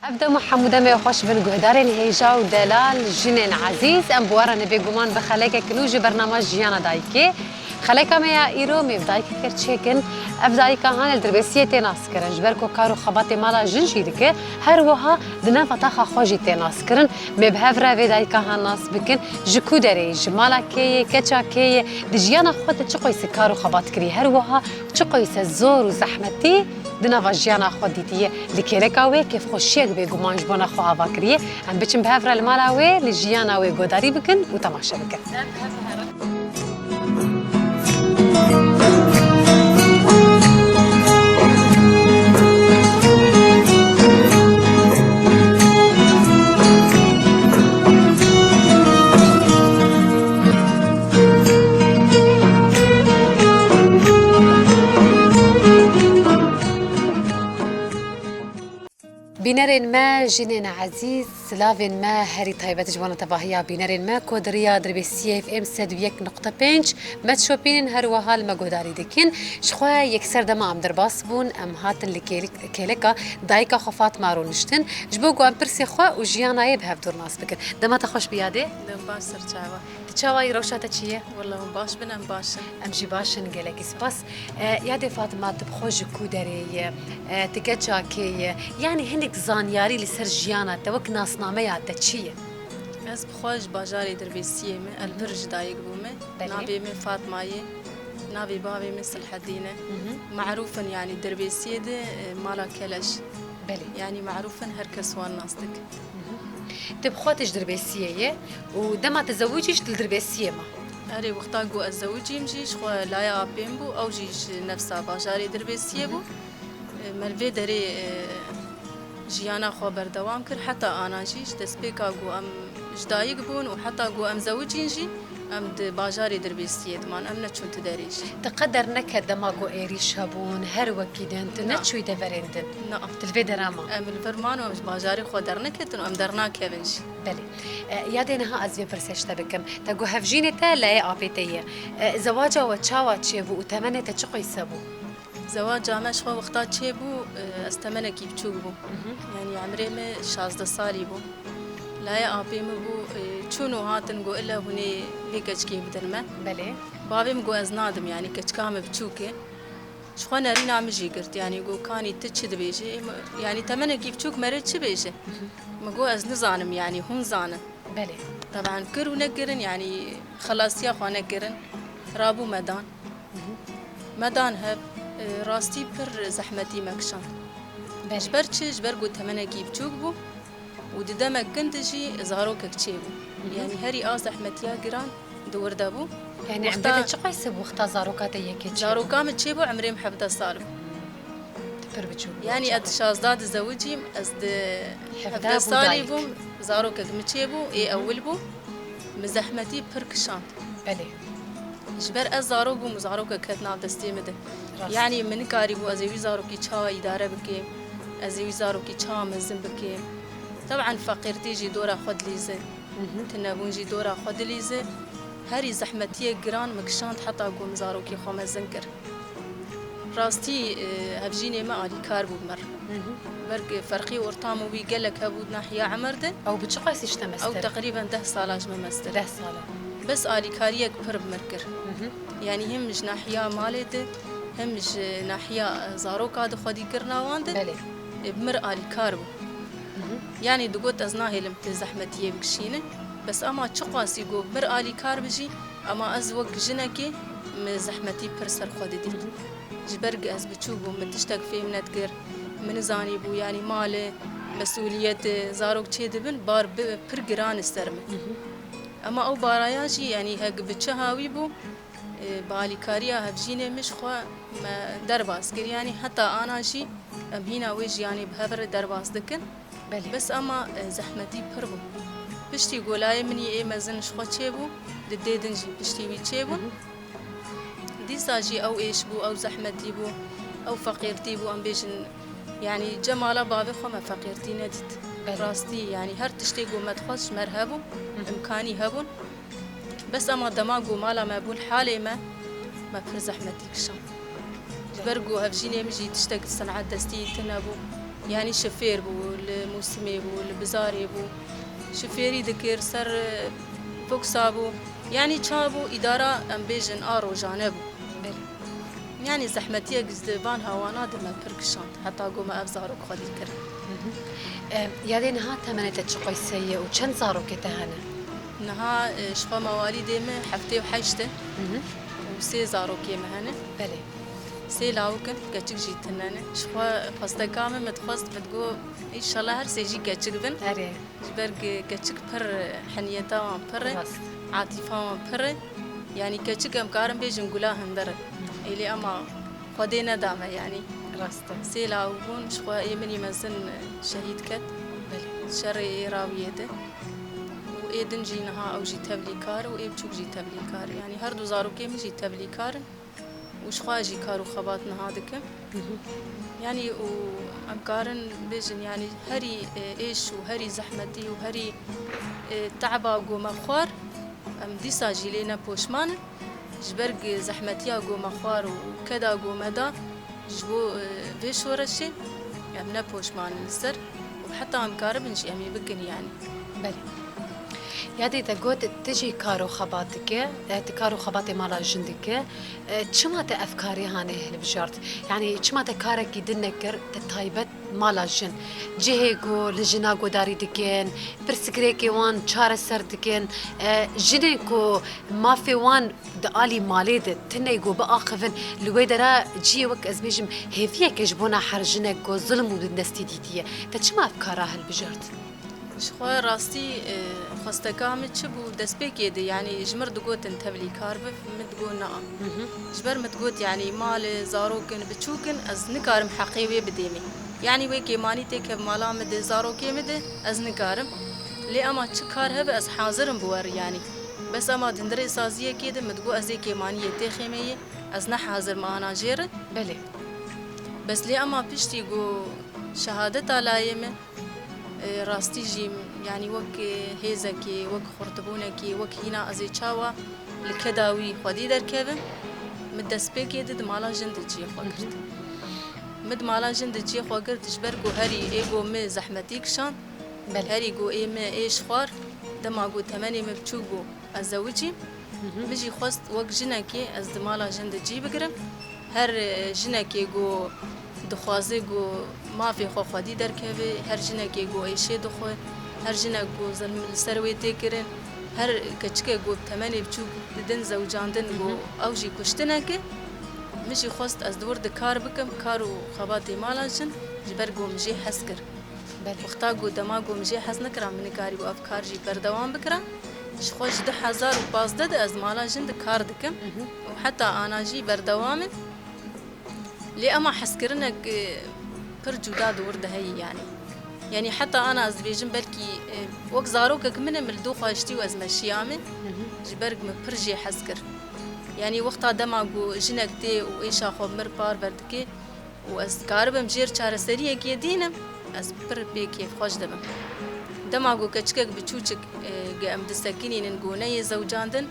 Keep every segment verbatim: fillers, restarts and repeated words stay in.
Ev dem û hemû demê xweş bin guhdarên hêja û delal, jinên ezîz. Em bi we re ne bêguman bi xelekek nû ji bernama Jiyana Dayikê. Xeleka me ya îro mêv dayikek kir çêkin. Ev dayika han li Dirbêsiyê tê naskirin. Ji ber ku kar û xebatê mala jin jî dike, her wiha di nava taxa xwe jî tê naskirin. Mêv hev re vê dayika han nas bikin. Ji ku derê ye, ji mala kê ye, keça kê ye, di jiyana xwe de çi qoysî kar û xebat kirî, her wiha çi qoysî zor û zehmetî di nava jiyana xwe dîtiye. Li kêleka wê kêfxweşiyek bêguman ji bona xwe ava kiriye. Em biçin bi hev re li mala wê, li jiyana wê guhdarî bikin û temaşe bikin. Bînerên me, jinên ezîz, silavên me herî taybet ji wana tevahiya bînerên me ku di riya Dirbêsiyê F M sed û yek nokta pênc me dişopînin, her wiha li me guhdarî dikin. Ji xwe yekser dema em derbas bûn, em hatin li kêlik-, kêleka dayika xwe Fatma rûniştin, ji bo ku em pirsê xwe û jiyana yê bi hev dûr nas bikin. Dema te xweş bi yadê. Dem baş ser çava. Tu çawa yî, rewşa te çi ye? Wela hûn baş bin, em baş in. Em jî baş in, gelekî spas. E, yadê Fatma, tu bi xwe ji ku derê ye? E, tu keça kê ye? Yanî hinek zanyarî li ser jiyana te, wek nasnameya te çi ye? Ez bi xwe ji bajarê Dirbêsiyê me, ez li vir ji dayik bûme. Belê. Navê min Fatma ye. Navê bavê min Silhedîn e. Hı hı. Marûf in, yanî Dirbêsiyê de, e, mala Keleş. Belê. Yanî marûf in, her kes wan nas dike. Hı hı. Tu bi xwe tu ji Dirbêsiyê ye û dema tu zewicî jî tu li Dirbêsiyê ma? Erê, wexta ku ez zewicîm jî ji xwe laya apê min bû, ew jî ji nefsa bajarê Dirbêsiyê bû. Hı hı. E, me li vê derê, e, jiyana xwe berdewam kir. Heta ana jî, ji destpêka ku em ji dayik bûn û heta ku em zewicîn jî, em di bajarê Dirbêsiyê diman, em neçûn ti derê jî. Te qe derneket dema ku êrîş hebûn, her wekî din, tu neçûyî deverên din? Na. Tu li vê dera ma? Em li vir man û em ji bajarê xwe derneketin û em dernakevin jî. Belê. E, yadê niha ez vê pirsê ji te bikim. Te got hevjînê te leyê apê te ye. E, zewaca we çawa çêbû û temenê te çi qeyse bû? Zewaca me ji xwe wexta çêbû, e, ez temenekî biçûk bûm. Mhm. Yanî emrê me şazdeh salî bû. Layê apê min bû, e, çûn û hatin got, "Ile hûn ê vê keçikê bidin me." Belê. Bavê min got, "Ez nadim, yanî keçika me biçûk e." Ji xwe nerîna min jî girt, yanî got, "Kanî tu çi dibêjî?" Ê, min, yanî temenekî biçûk merê çi bêje? Mhm. Min got, "Ez nizanim, yanî hûn zanin." Belê. Teban kir û nekirin, yanî xelasiya xwe nekirin. Rabû me dan. Mhm. Me dan hev, e, rastî pir zehmetî me kişand. Belê. Ji ber çi? Ji ber ku temenekî biçûk bû û di demek kin de jî zarokek çêbû. Mhm. Yanî herî a zehmetiya giran di wir de bû. Yanî wexta emrê te çi qeyse bû wexta zaroka te yekê çêbû? Zaroka min çêbû, emrê min hevdeh sal bû. Tu pir biçûk bû. Yanî ez di şazdeh dizewicîm, ez di hevdeh salî bûm, zarokek min çêbû, ê ewil bû. Min zehmetî pir kişand. Belê. Ji ber ez zarok bûm û zarokek ket nav destê min de. Rast. Yanî min nikarîbû ez ê wî zarokî çawa îdare bikêm, ez ê wî zarokî çawa mezin bikêm. Teban feqîrtî jî dora xwe dilîze. Mhm. Tunebûn jî dora xwe dilîze. Herî zehmetiyê giran min kişand heta ku min zarokî xwe mezin kir. Rastî, e, hevjînê me alîkar bû bi me re. Hı hı. Belkî ferqî orta min wî gelek hebû di nahiya Emer de. Ew bi çi qasî ji te mestir? Ew teqrîben deh sala ji me mestir. Deh sala. Bes alîkariyek pir bi me kir. Hı hı. Yanî him ji nahiya malê de, him ji nahiya, e, zaroka de xwedîkirina wan de, belê, e, bi me re alîkar bû. Hı hı. Yanî digot, ez nahêlim tu zehmetiyê bikişîne. Bes ema çiqasî ku bi me re alîkar bi jî, ema ez wek jinekê min zehmetî pir ser xwe didît. Hı hı. Ji ber ku ez biçûk bûm, min tiştek fêm nedikir, min nizanîbû, yanî malê, mesûliyetê, zarok çê dibin, bar bi, pir giran li ser min. Hı hı. Ema ew baraya jî, yanî hek bi çi hawî bû, e, bi alîkariya hevjînê min ji xwe me derbas kir. Yanî heta ana jî em hîna wê jiyanê bi hev re derbas dikin. Belê. Bes ema, e, zehmetî pir bû. Piştî golayê min yê ê mezin ji xwe çêbû, di dê din jî piştî wî çêbûn. Hı hı. Dîsa jî ew êş bû, ew zehmetî bû, ew feqîrtî bû, em bêjin, yanî cemala bavê xwe me feqîrtî nedît. Belê. Rastî, yanî her tiştê ku me dixwest ji me re hebû, hı hı, imkanî hebûn. Bes ema dema ku mala me bûn halê me, me pir zehmetî kişand. Ji ber ku hevjînê min jî tiştek senet destî tune bû. Yanî şifêr bû, li mûsimê bû, li bizarê bû. Şifêrî dikir, ser, e, boksa bû. Yanî çawa bû, îdara, em bêjin, a rojane bû. Belê. Yanî zehmetiyek ji van hawana de me pir kişand, heta ku me ev zarok xwedî kirin. Hı hı. E, yadê niha temenê te çi qoyse ye û çend zarokê te hene? Niha, e, ji xwe mewalîdê me heftê û heşt e Hı hı. û sê zarokê me hene. Belê. Sê lawik in, keçik jî tune ne. Ji xwe xwesteka min, min dixwest, min digot, înşallah her sê jî keçik bin. Erê. Ji ber ku keçik pir, hiniyeta wan pir e, Rast. Atîfa wan pir e. Yanî keçik em karin bêjin gula hundir e. Ê lê ema Xwedê neda me yanî. Rast e. Sê lawik bûn, ji xwe ê min î mezin şehîd ket. Belê. Şerê Êrawiyê de. Û ê din jî niha ew jî tevlîkar û ê biçûk jî tevlîkar. Yanî her du zarokê min jî tevlîkar in. Û ji xwe jî kar û xebat niha dikim. Hı hı. Yanî û em karin bêjin, yanî herî, e, êş û herî zehmetî û herî, e, te'ba ku me xwar, em dîsa jî lê ne poşman in. Ji ber ku zehmetiya ku me xwar û keda ku me da, ji bo, e, vê şoreşê em ne poşman in li ser û heta em karibin jî em ê bikin yanî. Belê. Yadê te got, tu jî kar û xebat dike, e, tu kar û xebatê mala jin dike. E, çima te ev karê hanê hilbijart? Yanî çima te karekî din nekir, te taybet mala jin? Cihê ku li jina guhdarî dikin, pirsgirêkê wan çareser dikin, e, jinên ku mafê wan di alî malê de tune ku biaxivin, li wê dera cihê wek ez bêjim hêviyeke ji bona her jinek ku zulm û bindestî dîtiye. Te çima ev kara hilbijart? Ji xwe rastî, e, xwesteka min çi bû destpêkê de, yanî ji mir digotin tevlîkar biv, min digot na. Hı hı. Ji ber min digot, yanî mal e, zarok in, biçûk in, ez nikarim heqê wê bidêmê. Yanî wê kêmanî têkev mala min de, zarokê min de, ez nikarim. Lê ema çi kar hebe ez hazir im bi we re yanî. Bes ema di hundirê saziyekê de min digot ez ê kêmaniyê têxêmê yê, ez ne hazir me ana jê re. Belê. Bes lê ema piştî ku şehadeta layê min, e, rastî jî yanî wek, e, hêzekê, wek xurtibûnekê, wek hîna ez ê çawa li keda wî xwedî derkevim, min destpêkê de di mala jin de cihê xwe girt. Hı hı. Min di mala jin de cihê xwe girt ji ber ku herî ê ku min zehmetî kişand, Belê. Herî ku ê min êş xwar, dema ku temenê min biçûk bû, ez zewicîm. Hı hı. Min jî xwest wek jinekê ez di mala jin de cî bigirim. Her, e, jinekê ku dixwaze ku mafê xwe xwedî derkeve, her jinekê ku êşê dixwe, her jinek ku zilm li ser wê tê kirin, her keçikek ku temenê biçûk didin zewicandin ku Hı hı. ew jî kuştinek e, min jî xwest ez di wir de kar bikim, kar û xebatê mala jin, ji ber ku min jê hez kir. Belê. Wexta ku dema ku min jê hez nekira, min nikarîbû ev kar jî berdewam bikira. Ji xwe ji du hezar û pazdeh de ez mala jin de kar dikim Mhm. û heta ana jî berdewam im. Lê ema hezkirinek, e, pir cuda di wir de heye yanî. Yanî heta ana ez dibêjim belkî, e, wek zarokek min e, min li dû xwe hiştî û ez meşiyame. Mhm. Ji ber ku min pir jê hez kir. Yanî wexta dema ku jinek tê û êşa xwe bi mir parve dike, û ez dikaribim jêr çareseriyekê dînim, ez pir pê kêfxweş dibim. Dema ku keçikek biçûçik, e, ge em disekinînin ku neyê zewcandin,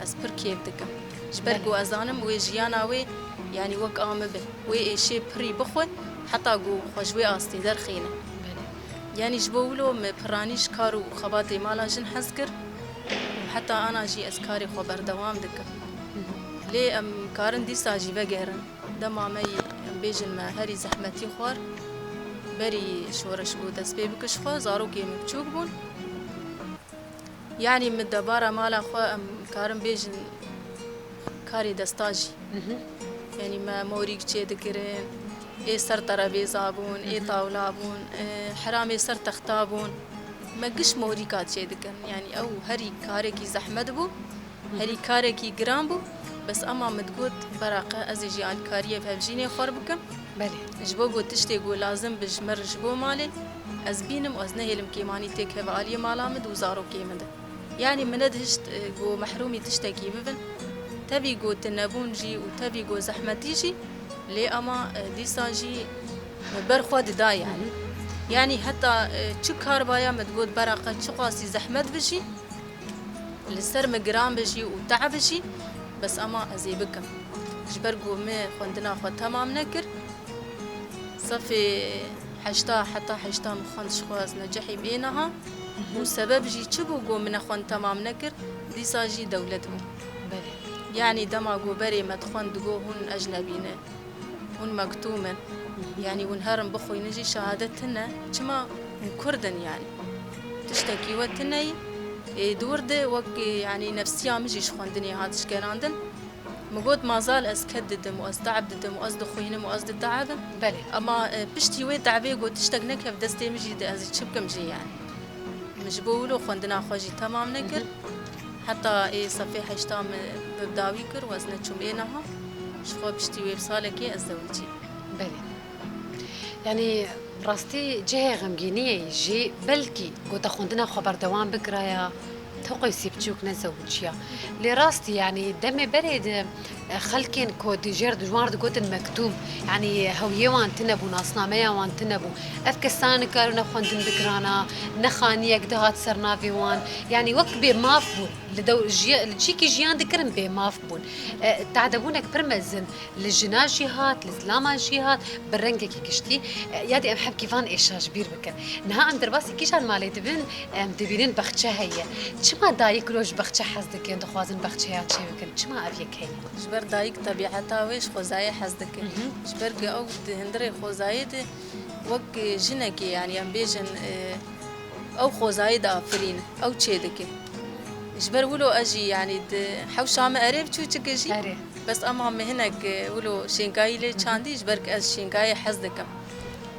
ez pir kêf dikim. Ji ber Belê. ku ez zanim wê jiyana wê, yanî wek a min be, wê êşê pirî bixwe, heta ku xwe ji wê astê derxîne. Belê. Yanî ji bo wilo min piranî ji kar û xebatê mala jin hez kir û heta ana jî ez karê xwe berdewam dikim. Lê em karin dîsa jî vegerin. Dema me yî, em bêjin me herî zehmetî xwar, berî şoreş ku dest pê bike ji xwe, zarokê min biçûk bûn. Yanî min debara mala xwe, em karin bêjin karê desta jî. Mhm. Yanî me morîk çêdikirin, ê ser terevêza bûn, ê Mhm. tawla bûn, e, heramê ser texta bûn. Me giş morîka çêdikirin. Yanî ew herî karekî zehmet bû. Herî karekî giran bû, bes ema min digot, beraqe ez ê jî alîkariyê bi hevjînê xwe re bikim. Belê. Ji bo ku tiştê ku lazim bi ji min re ji bo malê, ez bînim û ez nehêlim kêmanî têkeve aliyê mala min de û zarokê min de. Yanî min nedihişt, e, ku mehrûmî tiştekî bibin. Tevî ku tinebûn jî û tevî ku zehmetî jî, lê ema, e, dîsa jî min ber xwe dida yanî. Hı hı. Yanî heta, e, çi kar baya min digot, beraqe çiqasî zehmet bijî, Li ser min giran be jî û te'e be jî, bes ema ez ê bikim. Ji ber ku min xwendina xwe temam nekir, sefê Heşta, heta heşta min xwend ji xwe ez necehîm ê niha. Û sebeb jî çi bû ku min xwend temam nekir? Dîsa jî dewlet bû. Belê. Yanî dema ku berê me dixwend digo hûn ecnebî ne. Hûn mektûm in. Yanî hûn herin bixwînin jî şehadet tune. Çima hûn Kurd in yanî? Tiştekî we tune ye. Ê, di wir de wek, e, yanî nefsiya min jî ji xwendinê hat şikerandin. Min got, mazal ez ked didim û ez te'b didim û ez dixwînim û ez dite'ebim. Belê. Ema, e, piştî wê te'bê got, tiştek nekev destê min jî de ez ê çi bikim jê yanî. Min ji bo wilo xwendina xwe jî temam nekir. Mhm. Heta ê sefê heşta min bi dawî kir û ez neçûm ê niha. Ji xwe piştî wê bi salekê ez zewicî. Belê. Yanî rastî cihê xemgîniyê jî belkî ku te xwendina xwe berdewam bikiraya, te qeysî biçûk nezewiciya. Lê rastî, yanî demê berê de, e, xelkên ku dijêr di wan re digotin mektûm, yanî hewiyê wan tune bû, nasnameya wan tune bû. Ev kesan nikarine xwendin bikirana, ne xaniyek dihat ser navê wan. Yanî wek bêmaf bûn. Li dew-, jiya-, li cîkî jiyan dikirin bêmaf bûn. E, te'debûnek pir mezin. Li jina jî hat, li zilama jî hat, bi rengekî giştî. E, yadî em hemkî van êşa ji bîr bikin. Niha em derbasî kîjan malê dibin, em dibînin baxçe heye. Çima dayik wilo ji baxçe hez dikin, dixwazin baxçeya çêbikin? Çima ev yek heye? Ji ber dayik tebîeta wê ji xwezayê hez dike. Mhm. Ji ber ku ew di hundirê xwezayê de wek jinekê, yanî em bêjin, e, ew xwezayê diafirîne, ew çêdike. Ji ber wilo ez jî, yanî di hewşa me erê biçûçik e jî. Erê. Bes ema min hinek, e, wilo şênkayî lê çandî, ji ber ku ez şênkayê hez dikim.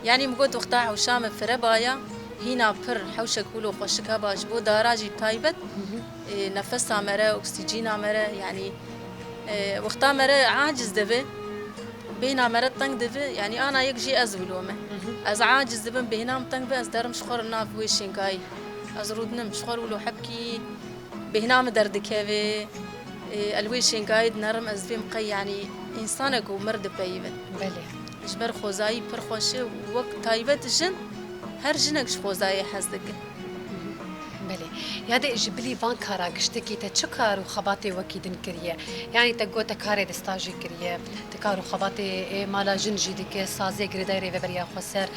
Yanî min got, wexta hewşa me firebaya, hîna pir hewşek wilo xweşik heba ji bo dara jî bi taybet, e, nefesa me re, oksîjîna me re, yanî, e, wexta me re aciz dibe, bêhna me re teng dibe, yanî ana yek jî ez wilo me. Ez aciz dibim, bêhna min teng be, ez derim ji xwe re nav wê şênkayî. Ez rûdinim, ji xwe re wilo hebkî bêhna min derdikeve, e, el wê şênkayê dinerim, ez dibêm qey, yanî, însanek û mir dipeyivin. Belê. Ji ber xwezayî pir xweş e û wek taybet jin, her jinek ji xwezayê hez dike. Belê. Yadê ji bilî van kara giştekî te çi kar û xebatê wekî din kiriye? Yanî te got te karê di stajê kiriye, te kar û xebatê ê mala jin jî dike, sazê girêdayî rêveberiya xweser,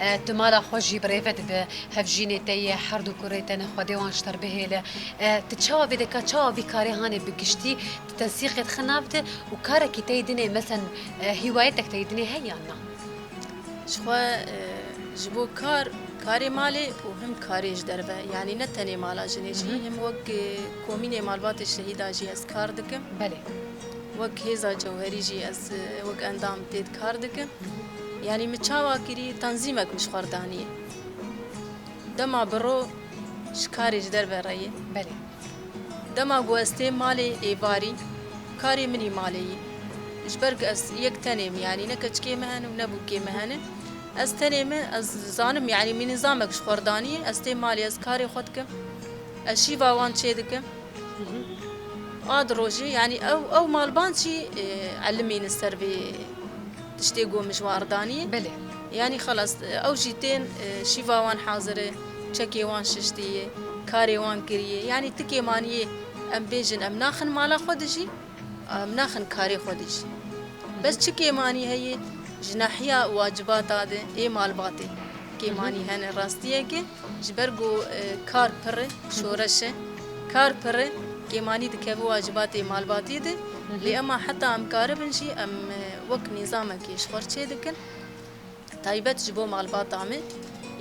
e, tu mala xwe jî bi rêve dibe, hevjînê te ye, her du kurê te ne, Xwedê wan ji te re bihêle. E, tu çawa vê dika, çawa vî karê hanê bi giştî, tu tensîqê dixe nav de û karekî tey dinê, mesen, e, hîwayetek tey dinê heye yan na? Ji xwe, e, ji bo kar, karê malê û him karê ji derve, yanî ne tenê mala jinê jî, Mhm. him wek, e, komînê malbatê şehîda jî ez kar dikim. Belê. Wek hêza cewherî jî ez, e, wek endam tê de kar dikim. Yanî min çawa kirî, tenzîmek min ji xwe re daniye. Dema bi ro ji karê ji derve re ye. Belê. Dema ku ez têm malê êvarî, karê min î malê ye. Ji ber ku ez yek tenê me, yanî ne keçikê me hene û ne bûkê me hene. Ez tenê me, ez zanim, yanî min nîzamek ji xwe re daniye, ez têm malê, ez karê xwe dikim. Ez şîva wan çê dikim. A di rojê, yanî ew, ew malbat jî, e, elimîne ser vê tiştê ku min ji wan re daniye. Belê. Yanî xelas, ew jî tên, e, şîva wan hazir e, çekê wan şiştiye, karê wan kiriye. Yanî ti kêmaniyê em bêjin, em naxin mala xwe de jî, em naxin karê xwe de jî. Bes çi kêmanî heye ji nahiya wacibata de ê malbatê? Kêmanî hene rastiyeke. Ji ber ku, e, kar pir e, şoreş e. Kar pir e, kêmanî dikeve wacibatê malbatî de. Lê ema heta em karibin jî, em, e, wek nîzamekê ji xwe re çê dikin. Taybet ji bo malbata me,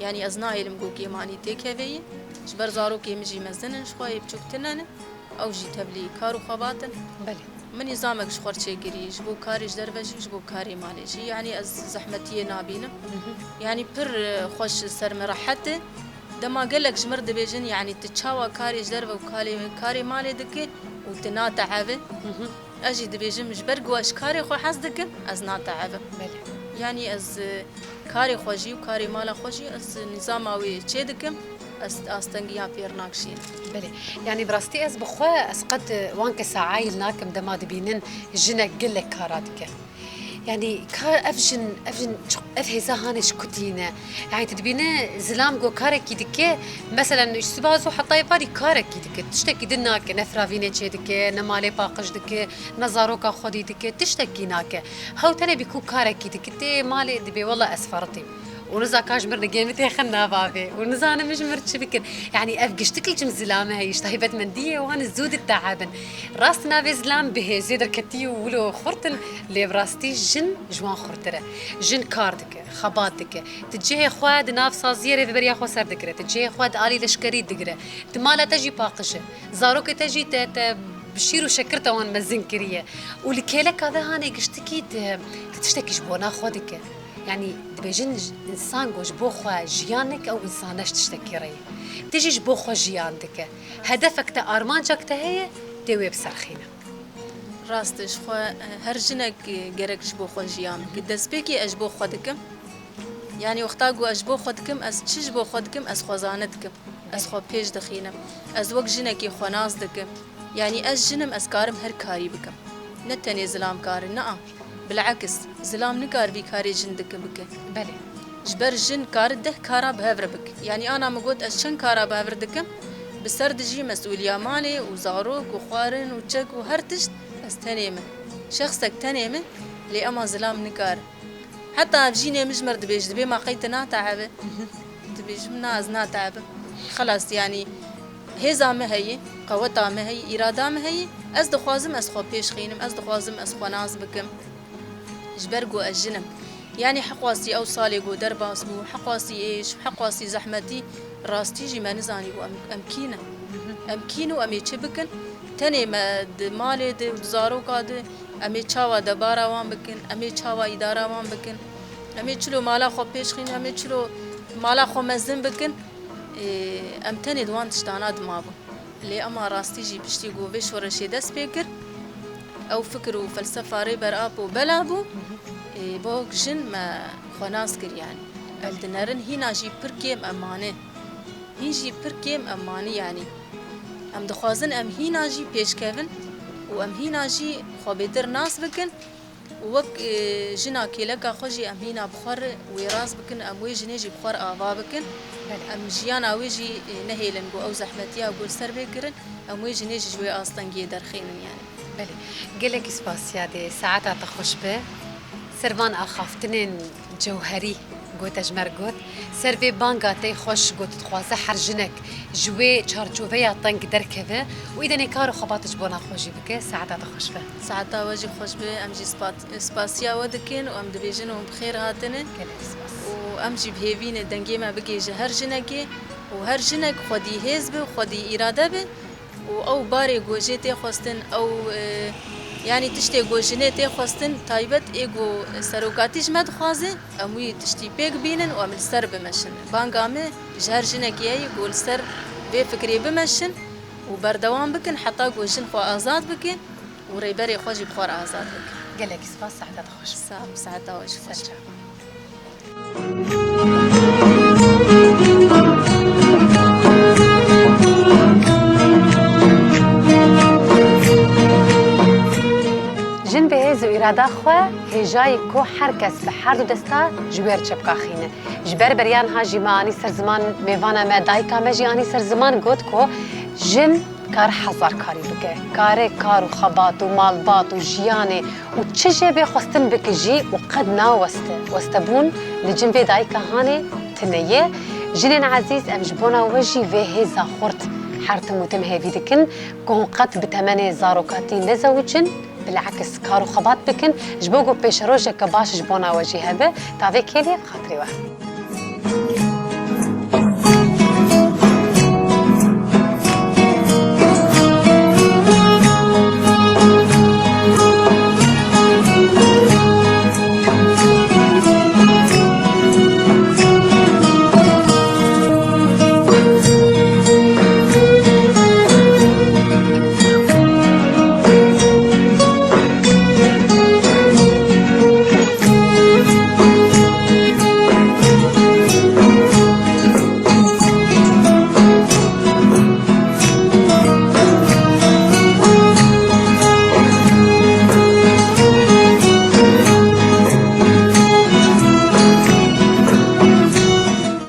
yanî ez nahêlim ku kêmanî têkeve yê. Ji ber zarokê min jî mezin in, ji xwe yê biçûk tune ne. Ew jî tevlî kar û xebat in. Belê. Min nîzamek ji xwe re çêkirî, ji bo karê ji derve jî û ji bo karê malê jî. Yanî ez zehmetiyê nabînim. Yanî pir, e, xweş li ser min rehet e. Dema gelek ji min re dibêjin, yanî tu çawa karê ji derve û karê, karê malê dike û tu nate'eve? Ez jî dibêjim, ji ber ku ez ji karê xwe hez dikim, ez nate'evim. Belê. Yanî ez, e, karê xwe jî û karê mala xwe jî ez nîzama wê çê dikim. Ez astengiya pêr nakşînim. Belê. Yanî bi rastî ez bi xwe, ez qet, e, wan kesa ayîl nakim dema dibînin jinek gelek kara dike. Yanî ka ev jin, ev jin çi, ev hêza hanê ji ku tîne? Yanî tu dibîne zilam ku karekî dike, meselen ji siba zû heta êvarî karekî dike, tiştekî din nake, ne firavînê çê dike, ne malê paqij dike, ne zaroka xwedî dike, tiştekî nake. Hew tenê bî ku karekî dike, tê malê dibê wela ez feritîm. û niza ka ji mir nigê min têxin nava vê û nizanim ji mir çi bikin. Yanî ev giştik li cim zilamê heye, ji taybetmendiyê wan zû diteebin. Rast navê zilam bi hêzê derketî û wilo xurt in, lê bi rastî jin ji wan xurtir e. Jin kar dike, xebat dike. Ti cihê xwe di nav saziyê rêveberiya xwe ser digire, ti cihê xwe di alî leşkerî digire, ti mala te jî paqij e. Zarokê te jî te, te bi şîr û şekir te wan mezin kiriye. Û li kêleka ve hanê giştikî ti, ti tiştekî ji bona xwe dike. Yanî dibêjin j-, însan ku ji bo xwe jiyan neke, ew însan ne ji tiştekî re ye. Ti jî ji bo xwe jiyan dike. Hedefek te, armancek te heye, tê wê biserxîne. Rast e, ji xwe, e, her jinek, e, gerek ji bo xwe jiyan bike. Destpêkê ez ji bo xwe dikim. Yanî wexta ku ez ji bo xwe dikim, ez çi ji bo xwe dikim, ez xwezane dikim. Ez xwe pêş dixînim. Ez wek jinekî xwe nas dikim. Yanî ez jin im, ez karim her karî bikim. Ne tenê zilam kare, na. Bilekis, zilam nikar vî karê jin dike bike. Belê. Ji ber jin kare deh kara bi hev re bike. Yanî ana min got, ez çend kara bi hev re dikim, bi ser dijî mesûliya malê û zarok û xwarin û çek û her tişt, ez tenê me. Şexsek tenê me, lê ema zilam nikare. Heta ev jînê min ji mir dibêj, dibê ma qey tu nateebe? Dibêjim, na, ez nateebim. Xelas, yanî hêza me heye, qeweta me heye, îrada me heye. Ez dixwazim ez xwe pêş xînim, ez dixwazim ez xwe nas bikim. Ji ber ku ez jin im. Yanî heqwasî ew salê ku derbas bû, heqwasî êş, heqwasî zehmetî, rastî jî me nizanî ku em, em kî ne. Em kî ne û em ê çi bikin? Tenê me di malê de û di zaroka de, em ê çawa debara wan bikin, em ê çawa îdara wan bikin, em ê çilo mala xwe pêş xînin, em ê çilo mala xwe mezin bikin. Ê, em tenê di wan tiştana dimabûn. Lê ema rastî jî piştî ku vê şoreşê dest pê kir, ew fikir û felsefa Rêber Apo bela bû, ê, bo jin me xwe nas kir yanî. Em dinerin hîna jî pir kêm em mane. Hîn jî pir kêm em mane yanî. Em dixwazin em hîna jî pêşkevin û em hîna jî xwe bêtir nas bikin. Û wek, e, jina kêleka xwe jî em hîna bi xwe re wêraz bikin, em wê jinê jî bi xwe re ava bikin. Belê. Em jiyana wê jî, e, nehêlin ku ew zehmetiya ku li ser bê kirin, em wê jinê jî ji wê astengiyê derxînin yanî. Belê. Gelekî spasiya dê, saeta te xweş be. Ser van axaftinên cewherî ku te ji me re got. Ser vê banga te xweş got, dixwaze her jinek ji wê çarçoveya teng derkeve û îdenê kar û xebat ji bona xwe jî bike. Saeta te xweş be. Saeta we jî xweş be. Em jî spat-, spasiya we dikin û em dibêjin hûn bi xêr hatine. Gelek spas. Û em jî bi hêvî ne dengê me bigihîje her jinekê û her jinek xwedî hêz be û xwedî îrade be. Û ew barê ku jê tê xwestin, ew, e, yanî tiştê ku jinê tê xwestin, taybet ê ku serokatî ji me dixwaze, em wî tiştî pêk bînin û em li ser bimeşin. Banga me ji her jinekê heye ku li ser vê fikrê bimeşin û berdewam bikin heta ku jin xwe azad bike û rêberê xwe jî bi xwe re azad bike. Gelekî spas, saeta te xweş. Sağ ol, saeta we jî xweş. Ser çav. Jin bi hêz û îrada xwe hêjayî ku her kes bi her du desta ji wê re çepkaxîne. Ji ber beriya niha jî me anî ser ziman, mêvana me, dayika me jî anî ser ziman, got ku jin kar hezar karî bike. Kare kar û xebat û malbat û jiyanê û çi jê bê xwestin bike jî û qet naweste. Westebûn li cin vê dayika hanê tune ye. Jinên ezîz, em ji bona we jî vê hêza xurt her tim û tim hêvî dikin ku hûn qet bi temenê zarokatî nezewicin, bilekis kar û xebat bikin, ji bo ku pêşerojeke baş ji bona we jî hebe. Ta vê kêlê bi xatirê we.